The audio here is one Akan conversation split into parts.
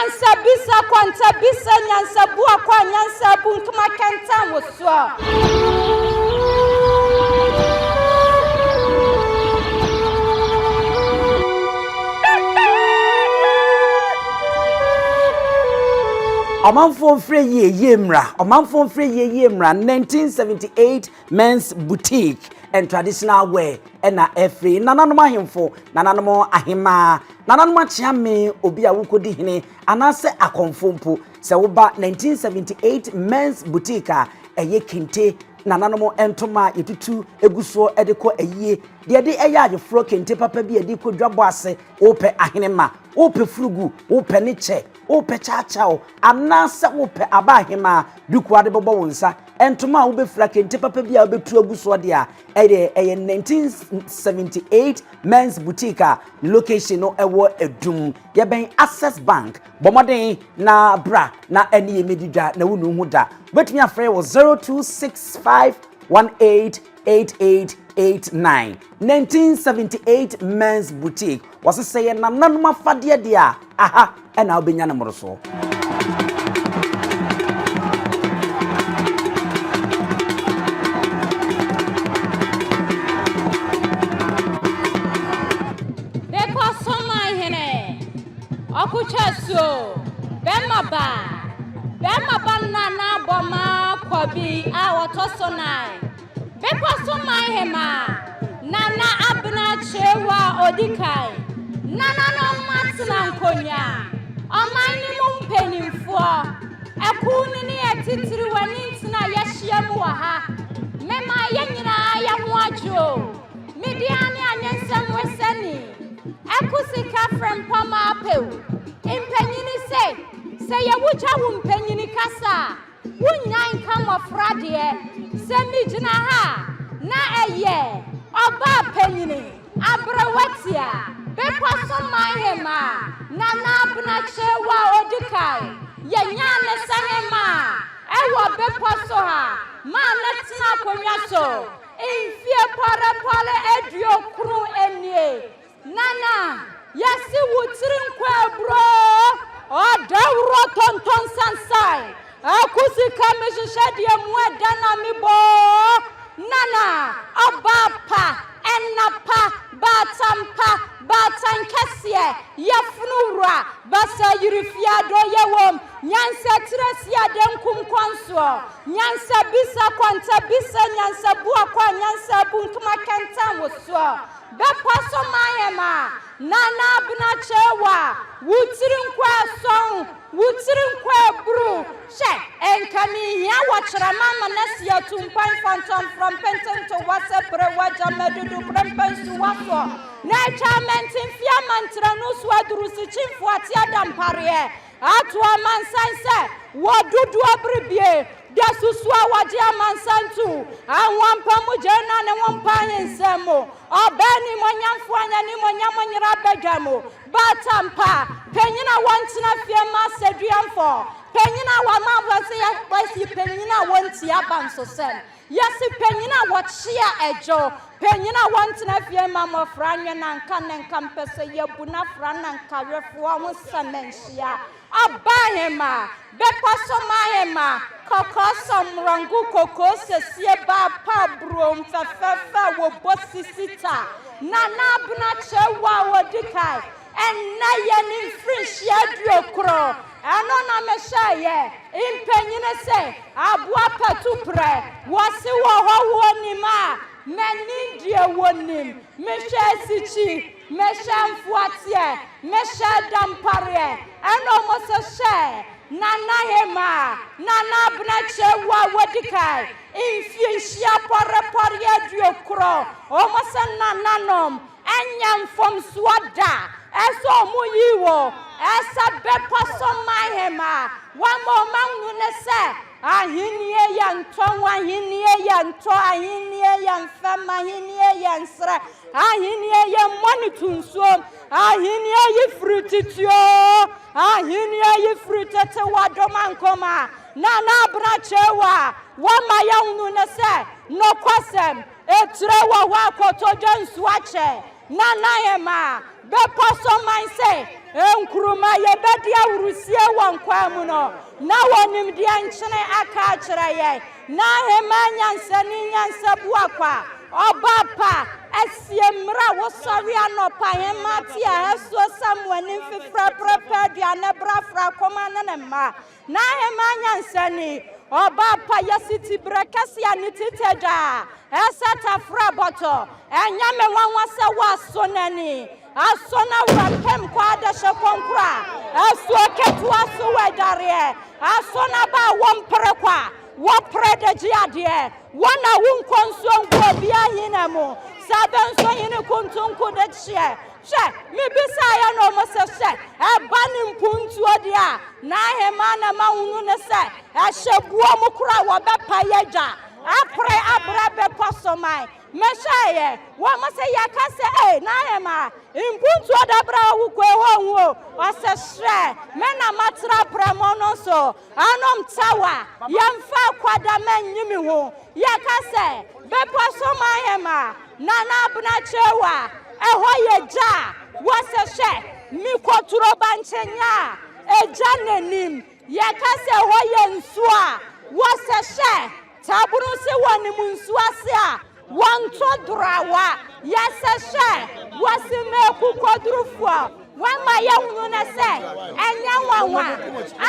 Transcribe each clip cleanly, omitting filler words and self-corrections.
Nyansa bisa kwanta bisa nyansa bu akwa nyansa bu nkma kɛntɛn wo soɔ. Ɔmanfoɔ mfrɛ yie yie mmra, ɔmanfoɔ mfrɛ yie yie mmra, 1978 Men's Boutique and Traditional Wear ɛna ɛfiri nananom ahemfo, nananom ahemaa, nananom akyeame, obi a wokɔdi hene anaasɛ akɔmfo mpo. Sɛ woba 1978 Men's Boutique a, ɛyɛ kente, nananom ntoma a yɛtutu gu soɔ de kɔ ayie, deɛ ɛde ɛyɛ ayeforɔ, kente papa bi a yɛde kɔ dwabɔ ase, wopɛ ahenema, wopɛ furugu, wopɛ ne kyɛ, wopɛ kyaakyaaw, anaasɛ wopɛ aba ahemaa, duku a wode bɛbɔ wo nsa, ntoma a wobɛfira, kente papa bi a wobɛtu agu soɔ deɛ a, ɛdeɛ ɛyɛ 1978 Men's Boutique a location no ɛwɔ Adum. Yɛbɛn Access Bank. Bɔ mmɔden na bra na ɛne yɛn mmɛdi dwa na wonu ho da. Wobɛtumi afrɛ wɔ 0265 188889. 1978 Men's Boutique. Wɔse sɛ yɛ nananom afadeɛ deɛ a, aha ɛna wobɛnya no mmorosoɔ. Bepɔ so man hene, ɔkotwa asuo, bɛrima ba, bɛrima ba nana bɔma kɔbi a ɔtɔ so nan. Bepɔ so man hemaa, Nana Abena Kyerewaa a ɔdi kan, nananom atena nkonnwa, ɔman no mu mpanimfoɔ, akuw no ne atitiriw ani ntena a yɛahyia mu wɔ ha. Mema yɛn nyinaa yɛn ho adwo o. Me dea ne anwensɛm wesani, Aku sika frɛmpɔn apew. Mpanyini se, sɛ yɛwogya wo mpanyini kasa a, Wonnyae nka mmɔfra deɛ. Sɛ megyina ha a, na ɛyɛ ɔbaa panyini, aberewa tia, bepɔ so man hemaa, Nana Abena Kyerewaa a ɔdi kan. Yɛnyaa no sɛ hemaa wɔ bepɔ so ha maa no tena akonnwa so mfie pɔrepɔre 90 nie. Nana, yɛse wo tiri nkɔ aburoo, ɔdawuro tonton sansan, aku sika me hyehyɛ deɛ mu ɛda na me boo. Nana, ɔbaa pa, ɛna pa, baatan pa, baatan kɛseɛ, yafunu wura, basa yiri fie adɔyɛ wom, nyansa tire si ade nkum kɔnsoɔ, nyansa bisa kwanta bisa nyansa bu akwa nyansa bu nkma kɛntɛn wosoɔ. Bɛpɔ so ma yɛn ma Nana Abena Kyerewaa wo tiri nkɔ ɛsɔn wo tiri nkɔ ɛburu hwɛ nka me hia wɔ kyerɛma ma na si atu mpan fɔntɔmfrɔm pentento wɔ sɛ pere wɔ gya madudu prɛmpɛ nsu wɔ soɔ na atwa amɛnten fie amantrɛnu so aduru sikyimfo ate adampareɛ ato amansan sɛ wɔ dodoɔ berebie da susu a wɔgye amansan tu ahoampa mu gye na ne ho mpa ahensɛm mu ɔbaa nimonyamfoɔ anyɛ nimonyam nyera badwa mu batampa panyin a wɔntena fie ma asɛduamfo panyin a wɔma wɔsɛ yɛsi panyin a wɔntia aba nsosɛm yɛsi panyin a wɔkyea ɛdwo panyin a wɔntena fie ma mmɔfra nwe nanka ne nka mpɛ sɛ yɛbu n'afra nanka wefoɔ ho sɛmɛnhyia ɔbaa bepɔ so mahema kɔkɔɔ sɔmrɔngo kɔkɔɔ sɛsie baapa burom fɛfɛɛfɛ wɔ bɔ sisita Nana Abena Kyerewaa a wɔdi kan ɛnnɛ yɛ ne mfirinhyia 90 ɛno na mehyɛeɛ mpanyini sɛ aboa patu prɛ wɔse wɔ hɔ wɔ nim a m'ani deɛ wɔ nim mehwɛ asikyi mehwɛ mfoateɛ mehwɛ dampareɛ ɛna ɔmo sɛ hyɛ Nana Hema Nana Abena Kyerewaa a wɔdi kan mfirinhyia pɔrepɔre 90 ɔmo sɛ nananom ɛnyɛ mfomsoɔ da ɛsɛ ɔmo yi wɔ ɛsɛ bepɔ so man hema wɔma ɔma hu ne sɛ ahennie yɛ ntɔ ahennie yɛ ntɔ ahennie yɛ mfɛm ahennie yɛ nsrɛ ahennie yɛ mmɔ ne to nsuom ahennie yi firi titio ahennie yi firi tete wadom ankoma Nana Abena Kyerewaa wɔma yɛhunu ne sɛ nɔkwasɛm etire wɔ hɔ akɔtɔdwa nsuo akyɛ. Nana Hemaa, Bepɔ so man sɛ nkruma yɛbɛdi awurusie wɔ nkwa mu no, na wɔnim deɛ nkyene aka akyerɛ yɛn. Na Hemaa nyansani nyansa bua kwa, ɔba pa, asie mmerɛ a wosɔre anɔpa hemaa te ahasuo sɛ mo anim fifrɛ prɛpɛ aduane brafra kɔma ne ne mma. Na Hemaa nyansani, ɔba pa yɛsi ti berɛ kɛse a ne ti tɛ dwa a ɛsɛ tafra bɔtɔ. Ɛnyɛ me nwanwa sɛ woaso n'ani. Aso na wura pem kɔ adehye kɔnkora. Asuo ketewa so wɔ adwareɛ. Aso na ba a wɔmpere kwa. Wɔpere de gye adeɛ. Wɔn a wonkɔ nsuo ngu obi ahina mu. Sɛ abɛnso hene kuntunku de kyeɛ. Hwɛ, mebisaeɛ na ɔmo sɛ hwɛ, ɛba ne mpuntuo deɛ a, na ahema na ma hunu ne sɛ, ɛhyɛ buo mu kora wɔbɛpa yɛ dwa. Apere abrɛ bepɔ so man. Mehyɛeɛ, wɔn mo sɛ yɛka sɛ, ei, na ahema, mpuntuo da berɛ a wokɔ ɛhɔ hu o. Ɔsɛ hwɛ, me na matena prɛmo no so. Anom tawa, yɛmfa akwadama nyi me ho. Yɛka sɛ, bepɔ so man hema, Nana Abena Kyewa, ɛhɔ yɛ gya a, wɔsɛ hwɛ, mekɔturo bankyenya a, ɛgya n'anim. Yɛka sɛ ɛhɔ yɛ nsuo a, wɔsɛ hwɛ, tabunu se wɔnim nsuo ase a, wɔnto dorawa. Yɛsɛ hwɛ, wɔse meeku kɔdurufoɔ. Wɔma yɛhunu no sɛ ɛnyɛ nwanwa.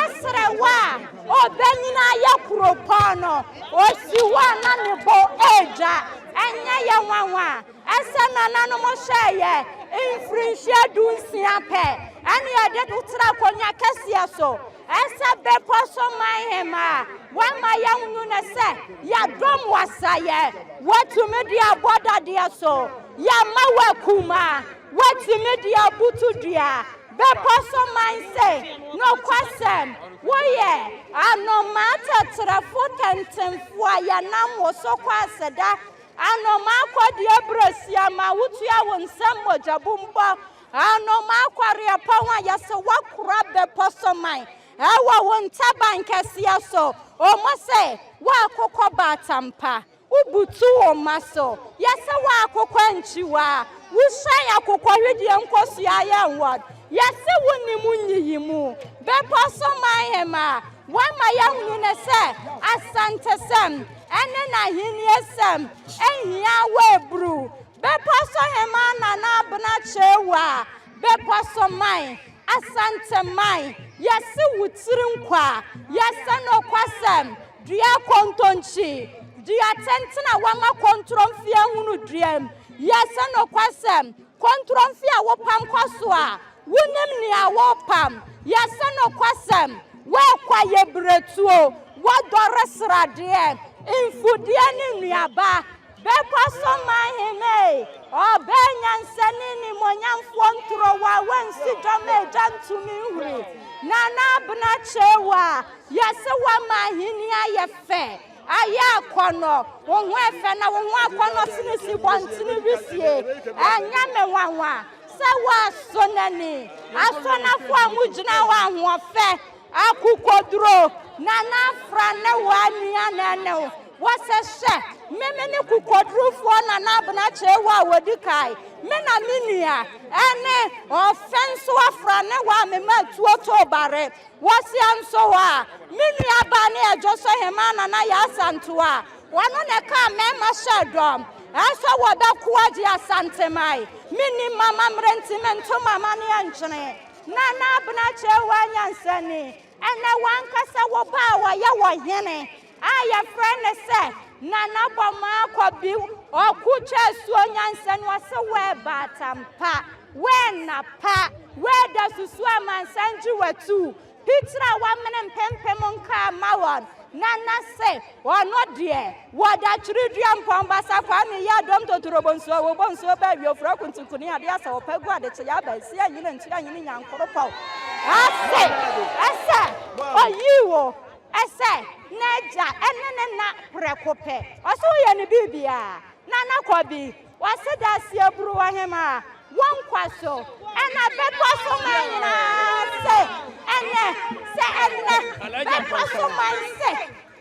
Aserewa a ɔbɛnyina ayɛ kuropɔn no, osi hɔ a na ne bo ɛredwa. Ɛnyɛ yɛ nwanwa. Ɛsɛ nananom hyɛeɛ mfirinhyia 16 pɛ ɛne yɛde tena akonnwa kɛseɛ so. Ɛsɛ bepɔ so man hemaa wɔma yɛhunu no sɛ yɛdom wasayɛ. Wɔtumi de abɔ dadeɛ so. Yɛma wakuma. Wɔtumi de abutu dua. Bepɔ so man sɛ nokwasɛm woyɛ anomaa tɛtrɛfo tɛntɛnfo a yɛnam wo so kɔ aseda. Anomaa kɔdeɛ berɛsia ma wotua wo nsɛm mogya bumbɔ. Anomaa kɔreɛ pɔn a yɛsɛ woakora bepɔ so man. Ɛwɔ wo ntaban kɛseɛ so. Ɔmo sɛ woakokɔ baatampa. Wobutu wo mma so. Yɛsɛ woakokɔ nkyiwa. Wohyɛn akokɔ hwedeɛ nkosua yɛ nwɔd. Yɛsɛ wonim nyiyi mu. Bepɔ so man hemaa. Wɔma yɛhunu ne sɛ asantesɛm ɛne n'ahenniesɛm ehia wɔ eburu. Bepɔ so hemaa Nana Abena Kyewa. Bepɔ so man, Asante man, yɛse wo tiri nkwa, yɛsɛ nokwasɛm, dua kontonkyi, dua tenten a wɔama kontromfie hunu duam, yɛsɛ nokwasɛm, kontromfie a wopam kɔ so a, wonim nea wopam, yɛsɛ nokwasɛm, woakwa yɛ beretuo, wɔdɔre sradeɛ, mfudeɛ ne nnuaba, Bepɔ so man hene, ɔbaa nyansani nimonyamfoɔ ntorowa wansi dwam a agya ntumi nhuri. Nana Abena Kyewa, yɛse woama ahenni ayɛ fɛ, ayɛ akɔnnɔ, wo ho ɛfɛ na wo ho akɔnnɔ sene si bɔntene wisie. Ɛnyɛ me nwanwa sɛ woaso n'ani. Asɔnafoɔ a mogyina hɔ ahoɔfɛ, akokoduro, Nana afra ne wo anua na ɛne wo. Wɔsɛ hyɛ, meme ne kokodurufoɔ Nana Abena Kyewa a wɔdi kae. Me na me nua ɛne ɔfɛ nso afra ne wɔ a mema tuo too bare. Wɔsia nso hɔ a, me nua baa ne ɛdwo so hemaa Nana Yaa Asantewaa a wɔno ne kaa mmarima hyɛ dɔm. Ɛsɛ wɔbɛko agye Asanteman. Menni mama mmerɛ nti mento mama ne ɛnkyene. Nana Abena Kyewa nyansani, ɛnɛ wankasa wo ba a wɔyɛ wɔ hene a yɛfrɛ ne sɛ Nana Bɔmaa Kɔbi ɔko twa asuo nyansani ɔse wɔ baatampa, wɔ napa, wɔ da susu amansan gye watu. Pitiri a wamene mpempem nkaa ma wɔn. Nana se ɔno deɛ wɔda twerɛdua mpɔn basa Kwame yɛ adɔm totorobo nsuo wobɔ nsuo bɛ awie ofura kuntunkuni adeɛ asɛ ɔpɛ gu adekye yɛ aba esi anyini nkyerɛ anyini nyankoropɔn ase ɛsɛ oyi wo ɛsɛ n'agya ɛne ne na prɛko pɛ ɔsɛ woyɛ ne biribiara Nana Kɔbi wɔse da aseɛ buru ɔhema wɔn nkwa so ɛna bepɔ so man nyinaa se ɛnɛ sɛ ɛnɛ bepɔ so man se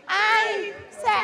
ae sɛ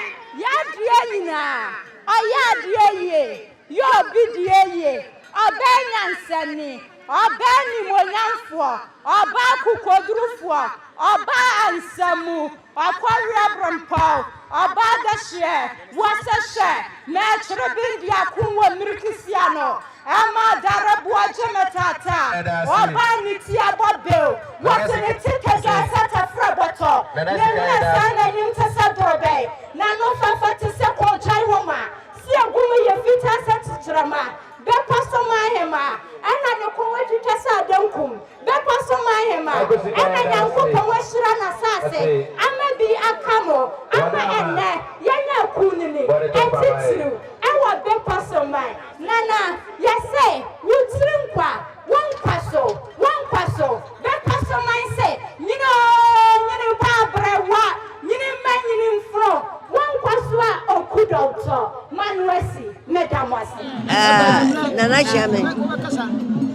yɛadeɛ nyinaa ɔyɛ adeɛ yie yɛ obi deɛ yie. Ɔbaa nyansani, ɔbaa nimuonyamfoɔ, ɔbaa kokodurufoɔ, ɔbaa ansamu, ɔkɔweɛ berempɔw, ɔbaa dehyeɛ, wɔse hwɛ, mɛkyere benduako wɔ mmirikisi ano, ɛma dareboɔ gye me taataa, ɔbaa ne ti abɔ bew, wɔte ne ti tadwa sɛ tɛfrɛ bɔtɔ, ne werɛ san n'anim te sɛ dorobɛn, n'ano fafa te sɛ koogyan nwoma, Se agu mu yɛ fitaa sɛ tɛkyerɛma, bɛpɔ so ma ahemmaa, ɛna ne kɔn atwitwa sɛ adankum, bɛpɔ so ma ahemmaa, ɛna Nyankopɔn ahyira n'asase ama bi aka mo, ama ɛnnɛ yɛanya akunini atitiriw ɛwɔ bepɔ so man. Nana, yɛse wo tiri nkwa, wo nkwa so, wo nkwa so, bɛpɔ so man se, nyini oo, nyini ba aberewa, nyini mma nyini mfunu, wo nkwa so a oku dɔwtɔ ma no asi, meda mo ase. Ah, Nana Kyeame,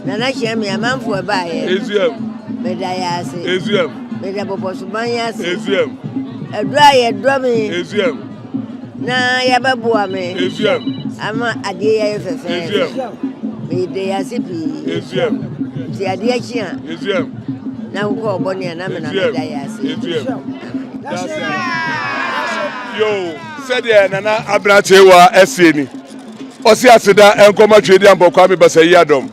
Nana Kyeame, amanfoɔ baeɛ. Ezuam. Meda yɛ ase. Ezuam. Meda Bɔbɔsoban ase. Ezuam. Ɛdɔ a yɛdɔ me. Ezuam. Na yɛbɛboa me. Ezuam. Ama adeɛ yɛ ayɛ fɛfɛɛfɛ. Ezuam. Meda yɛ ase pii. Ezuam. Nti adeɛ kye a. Ezuam. Na wokɔ ɔbɔne a na me na meda yɛ ase. Ezuam. Yo, sɛdeɛ Nana Abena Kyeiwaa ɛseɛ ni, ɔse aseda nkɔma Tweediampɔ Kwame Basayi Adɔm,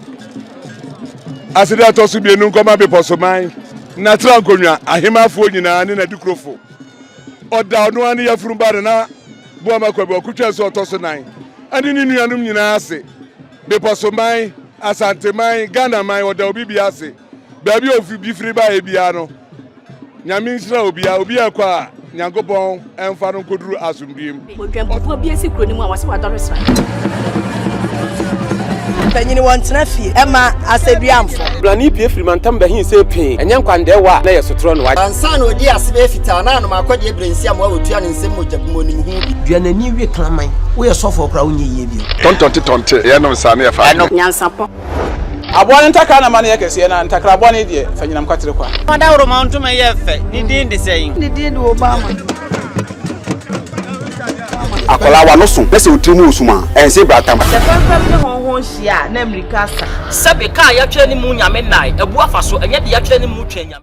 aseda ɛtɔ so mmienu nkɔma Bepɔsoman, Natra Nkonnwa, Ahemaafoɔ nyinaa ne n'adikurofo. Ɔda ɔno ara ne yafunu ba Nana Boama Kwabi Ɔkotwa nso ɔtɔ so nan ɛne ne nuanom nyinaa ase. Bepɔsoman, Asanteman, Ghanaman, ɔda obi biara ase. Baabi a obi firi baeɛ biara no, Nyame nhyira obia, obia ɛkɔ a Nyankopɔn ɛnfa no nkɔduru asomdwie mu. Odwampopoɔ bi asi kuro no mu a wɔse wadɔre sra. Mpanyin wɔntena fie ɛma asɛduamfo. Brane pue firi mantam bɛhe sɛ pee, ɛnyɛ nkwandɛɛwa a na ɛyɛ sotorɔ no. Ansa na ɔdii ase bɛyɛ fitaa na anom akɔdeɛ berɛ nsiamoa a ɔtua ne nsam mogya gu mu ɔnim ho bi. Dua n'ani we kraman. Woyɛ sɔfoɔ koraa wonyɛ yie bio. Tɔntɔnte tɔnte, yɛnom saa na yɛfa adwene. Nyansapɔ. Aboa no ntakra na ma no yɛ kɛseɛ, na ntakra bɔne deɛ, fa nyinam kwatere kwa. Ɔdawuroma ntoma yɛ fɛ, ne din de sɛn? Ne din de Obama. Akwadaa w'ano so na sɛ wo tiri mu wɔ sum a, ɛnse bratam. Sɛ fɛmfɛm ne hɔnhɔn hyia a, na mmirika asa. Sɛbe, ka a yɛatwerɛ ne mu Nyame nnae, abu afa so, ɛnyɛ deɛ yɛatwerɛ ne mu Twɛn Nyame.